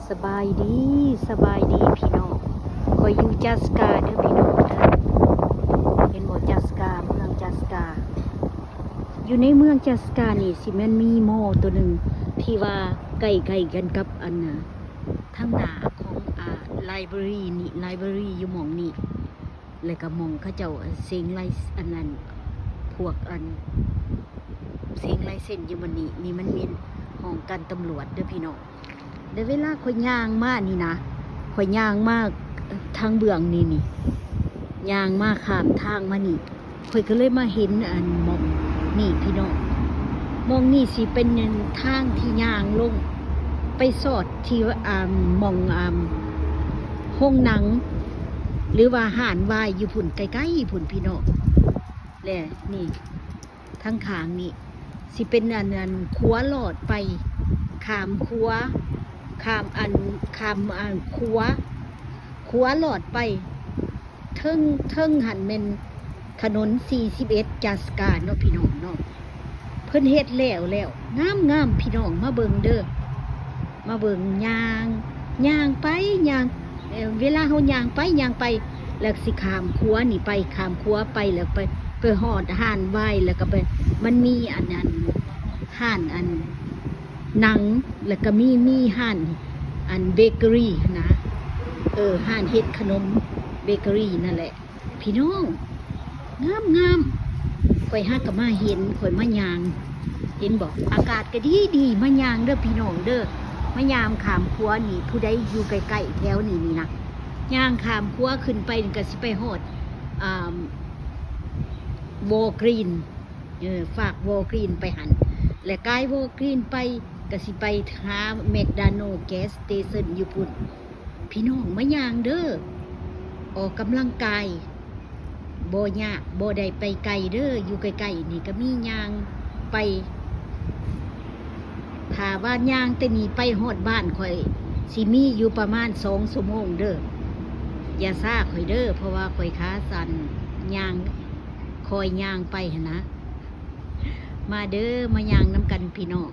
ສະບາຍດີ ສະບາຍດີພີ່ນ້ອງ. ຂ້ອຍຢູ່ຈັດສະກາເດີພີ່ນ້ອງເດີ. ເຫັນບໍ່ ຈັດສະກາ ເມືອງຈັດສະກາ. ຢູ່ໃນເມືອງຈັດສະການີ້ ຊິແມ່ນມີມໍໂຕໜຶ່ງທີ່ວ່າໃກ້ໆກັນກັບອັນນ່າ ທາງໜ້າຂອງ ອ່າ ໄລບຣາຣີນີ້ ໄລບຣາຣີຢູ່ໝ່ອງນີ້. ແລ້ວກໍໝ່ອງເຂົາເຈົ້າເຊັງລາຍ ອັນນັ້ນ ພວກອັນເຊັງລາຍເຊັນຢູ່ໝ່ອງນີ້. ນີ້ມັນມີຫ້ອງການຕຳຫຼວດເດີພີ່ນ້ອງ. ແລ້ວເວລາຂ້ອຍຍ່າງມານີ້ນະ ຂ້ອຍຍ່າງມາທາງເບື້ອງນີ້ນີ້ ຍ່າງມາຂ້າມທາງມານີ້ ຂ້ອຍກໍເລີຍມາເຫັນອັນໝ່ອງນີ້ພີ່ນ້ອງ. ໝ່ອງນີ້ຊິເປັນທາງທີ່ຍ່າງລົງໄປສອດທີ່ ອ່າ ໝ່ອງ ອ່າ ໂຮງໜັງ ຫຼືວ່າຮ້ານວາຍຢູ່ພຸ້ນ ໃກ້ໆພຸ້ນພີ່ນ້ອງ. ແລະນີ້ທາງຂ້າງນີ້ຊິເປັນອັນ ອັນຂົວລອດໄປ ຂ້າມຂົວ ຂ້າມອັນ ຂ້າມອັນຂົວ ຂົວລອດໄປ ເທິງ ເທິງຫັ້ນແມ່ນຖະໜົນສີ່ສິບເອັດຈັດສະກາເນາະພີ່ນ້ອງເນາະ. ເພິ່ນເຮັດແລ້ວແລ້ວ ງາມໆ ພີ່ນ້ອງ ມາເບິ່ງເດີ ມາເບິ່ງ. ຍ່າງ ຍ່າງໄປຍ່າງ ເອີ ເວລາເຮົາຍ່າງໄປຍ່າງໄປ ແລ້ວຊິຂ້າມຂົວນີ້ໄປ ຂ້າມຂົວໄປ ແລ້ວໄປ ໄປຮອດຮ້ານວາຍ ແລ້ວກໍໄປ ມັນມີອັນ ອັນ ຮ້ານອັນໜັງ ແລ້ວກໍມີ ມີຮ້ານອັນເບເກີຣີຫັ້ນນະ ເອີ ຮ້ານເຮັດຂະໜົມເບເກີຣີນັ້ນແຫຼະ. ພີ່ນ້ອງ ງາມໆ. ຂ້ອຍຫາກໍມາເຫັນ ຂ້ອຍມາຍ່າງ ເຫັນບໍ່ ອາກາດກໍດີໆ ມາຍ່າງເດີພີ່ນ້ອງເດີ ມາຍາມຂ້າມຂົວນີ້. ຜູ້ໃດຢູ່ໃກ້ໆແຖວນີ້ນີ້ນະ ຍ່າງຂ້າມຂົວຂຶ້ນໄປນີ້ກໍຊິໄປຮອດ ອ່າ ວໍກຣີນ ເອີ ຟາກວໍກຣີນໄປຫັ້ນ ແລະ ກາຍວໍກຣີນໄປກໍຊິໄປຫາແມັກດາໂນແກັສສະເຕເຊິນຢູ່ພຸ້ນ. ພີ່ນ້ອງມາຍ່າງເດີ ອອກກຳລັງກາຍ ບໍ່ຍາກ ບໍ່ໄດ້ໄປໄກເດີ ຢູ່ໃກ້ໆນີ້ກໍມີ ຍ່າງໄປ. ຖ້າວ່າຍ່າງແຕ່ນີ້ໄປຮອດບ້ານຂ້ອຍ ຊິມີຢູ່ປະມານສອງຊົ່ວໂມງເດີ. ຢ່າຊ້າຂ້ອຍເດີ ເພາະວ່າຂ້ອຍຂາສັ້ນ ຍ່າງ ຄ່ອຍຍ່າງໄປຫັ້ນນະ. ມາເດີ ມາຍ່າງນຳກັນພີ່ນ້ອງ.